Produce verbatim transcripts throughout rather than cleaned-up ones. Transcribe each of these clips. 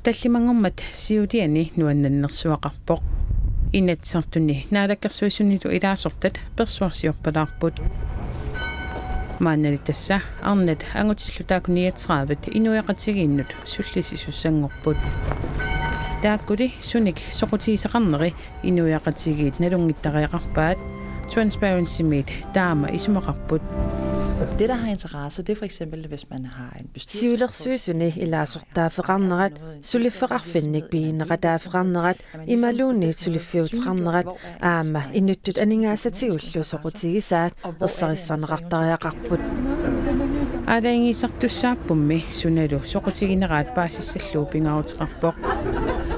Tallimanngormat siuliani nuannersuaqarpoq. Inatsisartuni naalakkersuisunilu ilaasortat persuarsiorpalaarput. Maannali tassa arnat angutillu taakku niogtredive inuiaqatigiinnut sullissisussanngorput. Taakkuli sunik soqutigisaqarneri inuiaqatigiit nalunngittariaqarpaat. Transparencymiit taama isumaqarput. Det, der har interesse, det er for eksempel, hvis man har en bestyrelse. Siulersuisuni ilaasortaaffeqarnerat, suliffeqarfinnik pigineqataaffeqarnerat imaluunniit suliffiuteqarnerat aamma inuttut aningaasatigullu soqutigisaat ersarissaneqartariaqarput. Aalajangiisartussaappummi sunalu soqutigineraat paasissallugu pingaaruteqarpoq.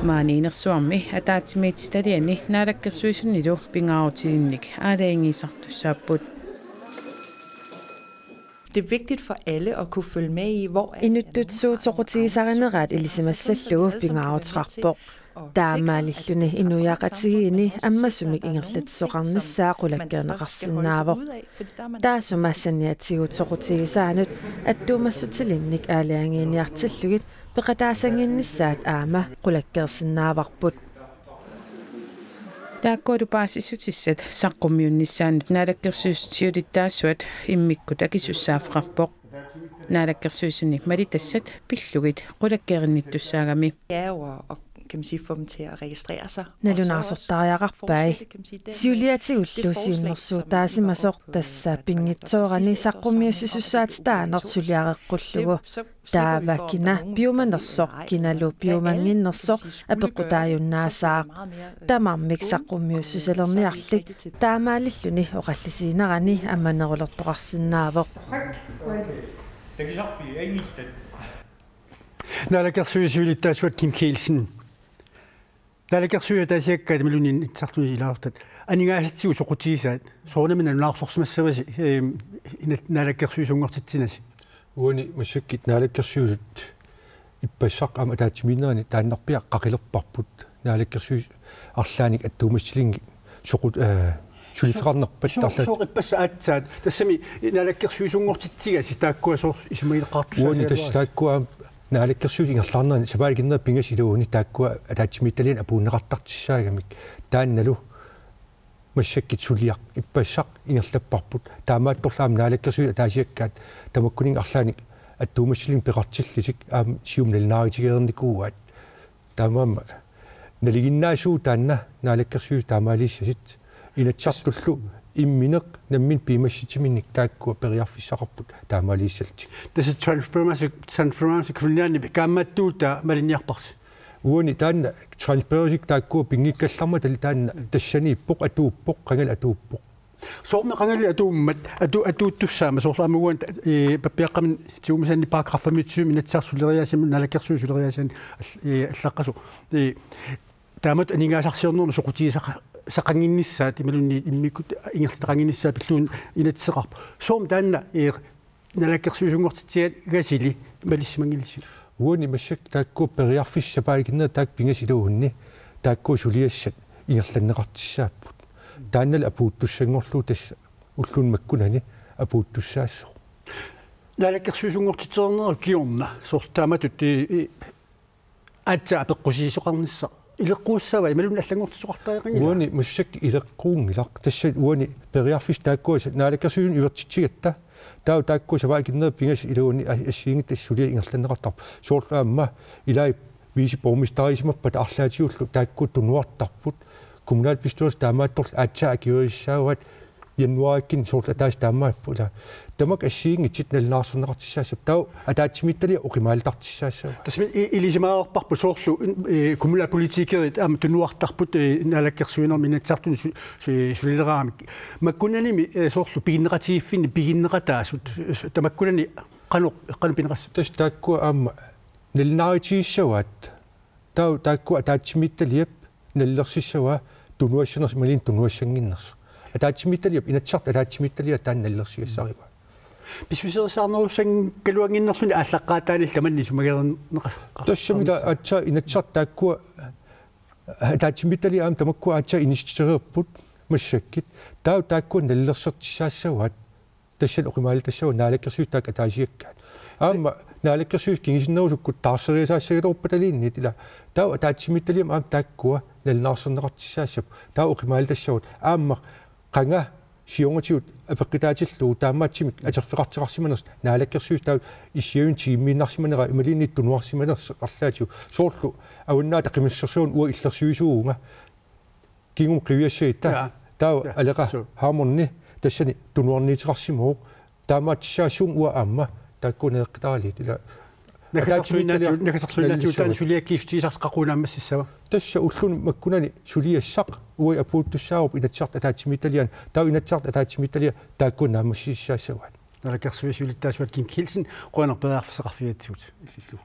Maani inersuarmi ataatsimiititaliani naalakkersuisunilu pingaarutilinnik aalajangiisartussaapput. Det er vigtigt for alle at kunne følge med i, hvor er Inuttut suut soqutigisarineraat ilisimassallugu pingaaruteqarpoq. Taamaalilluni inuiaqatigiinni ammasumik ingerlatsisoqarnissaa qulakkeerneqarsinnaavoq. Taassuma saniatigut soqutigisaanut attuumassutilinnik aalajangiiniartillugit peqataasannginnissaat aamma qulakkeersinnaavarput. Taakkualu paasissutissat saqqummiunnissaannut naalakkersuisut siulittaasuat immikkut akisussaaffeqarpoq. Naalakkersuisuni malitassat pillugit qulakkeerinnittussaagami. Det er jo at, at, kan man sige, få dem til at registrere sig. Nalunaasortariaqarpai. Siuliatigullu siunnersuutaasimasoq tassa pinngitsoorani saqqummiussisussaatitaaneq suliareqqullugu. Taava kina piumanersoq, kinalu piumannginnersoq apeqqutaajunnaassaaq. Tamarmik saqqummiussisalerniarlik taamaalilluni oqallisiginerani ammanerulertoqarsinnaavoq. Naalakkersuisut siulittaasuat Kim Kielsen. Naalakkersuisut ataasiakkaat imaluunniit Inatsisartuni ilaasortat aningaasatigut soqutigisaat soorunami nalunaarsorsimassavasi, eem, inat-, naalakkersuisunngortitsinasi? Uani massakkut naalakkersuisut ippassaq aamma ataatsimiinnerani taannarpiaq qaqilerparput. Naalakkersuisut arlaannik attuumassutilinnik soqut-, eh, suliffeqarnerpat. Soo-, tarlat. Sooq ippassaq aatsaat? Tassami naalakkersuisunngortitsigasi taakkua sooq isumagineqartussaassagaluarisi? Uani tassa taakkua aamma naalakkersuisut ingerlaarnerani sapaatip akunneri pingasut iluanni taakkua ataatsimiititaliani apuunneqartartussaagamik. Taannalu massakkut suliaq ippassaq ingerlapparput. Taamaattorli aamma naalakkersuisut ataasiakkaat tamakkuninnga arlaannik attuumassutilinnik peqartillutik aamma siumut nalunaarutigereernikuuaat. Taamaammat nalinginnaasuuvoq taanna naalakkersuisut taamaaliissasut. Inatsisartullu immineq nammineq piumassusiminnik taakkua periarfissaqarput taamaaliissallutik. Tassa Transparency, Transparency Greenlandimi kaammattuutaa malinniarparsi? Uani taanna Transparency taakkua pinngikkallarmata taanna tassaniippoq, atuuppoq, qangali atuuppoq. Soormi qangali atuummat, atu-, atuuttussaammat, soorlu aamma uani, eh, pappiaqqamik tigumisanni paragraf femogtyve Inatsisartut suleriaaseq, naalakkersuisut suleriaaseq all-, eh, allaqqasoq. Eh, taamatut aningaasarsiornermi soqutigisaqa-, saqannginnissaat imaluunniit immikkut ingerlataqannginnissaat pillugu inatsiseqarpoq. Soormi taanna, eh, naalakkersuisunngortitsigasili malissimanngilisiuk? Uani massakkut taakkua periarfissat sapaatip akunneri taakku pingasut iluanni taakkua suliassat ingerlanneqartussaapput. Taannali apuuttussanngorlugu tassa ulluni makkunani apuuttussaassooq. Naalakkersuisunngortitsereernerup kingorna soorlu taamatut, eh, eh, aatsaat apeqqusiisoqarnissaq ileqquussava imaluunniit allanngortitsisoqartariaqanngilaq? Uani massakkut ileqquunngilaq. Tassa uani periarfissat taakkua sa-, naalakkersuisuni ivertitsigatta. Taava taakkua sapaatip akunneri pingasut iluanni a-, assigiinngitsut suliat ingerlanneqartarput. Soorlu aamma ilai viceborgmesterisimappata arlaatigullu taakkua tunuartarput. Kommunalbestyrelsi taamaattorli aatsaat akuerissavat januaarikkut soorlu ataaseq taamaapput ila. Tamakku assigiinngitsut nalunaarsorneqartussaassavaat. Taava ataatsimiititaliaq oqimaalertartussaassavaat. Tassami i-, ilisimaarparput soorlu, eh, kommunalpolitikerit aamma tunuartarput, eh, naalakkersuinermi Inatsisartuni su-, su-, sulileraangamik. Makkunanimi, eh, soorlu piginneqatigiiffinni piginneqataasut, eh, su-, tamakkunani qanoq, qanoq pineqassappat? Tassa taakkua aamma nalunaarutigissavaat. Taava taakkua ataatsimiititaliap nalilersissavaa tunuassanersoq imaluunniit tunuassannginnersoq. Ataatsimiititaliap, Inatsisartut ataatsimiititaliap taanna nalilersugassarivaat. Pissuserissaarnerussanngikkaluannginnerluni aallaqqaataaniilli tamanna isumagineqas-, tassami ila aatsaat Inatsisartut taakkua ataatsimiititaliap aamma tamakkua aatsaat inissitereerput massakkut. Taava taakkua nalilersortussaassavaat. Tassani oqimaalitassavaat naalakkersuisut taakku ataasiakkaat. Aamma Naalakkersuisut kingusinnerusukkut taarseriasaassagaluarpataluunniit ila taava ataatsimiititaliami aamma taakkua nalunaarsorneqartussaassapput. Taava oqimaalitassagut aamma qanga siornatigut apeqqutaatillugu taamaattumik atorfeqartoqarsimanersoq Naalakkersuisut taava issiavimmik tigummiinnarsimanera imaluunniit tunuarsimanersoq arlaatigut soorlu Avannaata Qimassusersuanut uanga illersuisuuvunga kingumut qiviassagutta. Ja. Taava Ja. Aleqa Suu. Hammond tassani tunuarniuteqarsimavoq taamaattussaassuunga uanga aamma taakkua naleqqitaraliit ila Nakasarluinnaatsuut, ataatsimiititaliaq nakasarluinnaatsuut taanna nallissavat. Suliakkiissutigisarsi qaqugu naammassissava? Tassa ulluni makkunani suliassaq uagut apuuttussaavarput Inatsisartut ataatsimiititaliaanni. Taava Inatsisartut ataatsimiititaliaq taakkua naammassissaassavaat. Naalakkersuisut siulittaasuat Kim Kielsen, qujanaq periarfissaqarfigigatsigut. Illillu.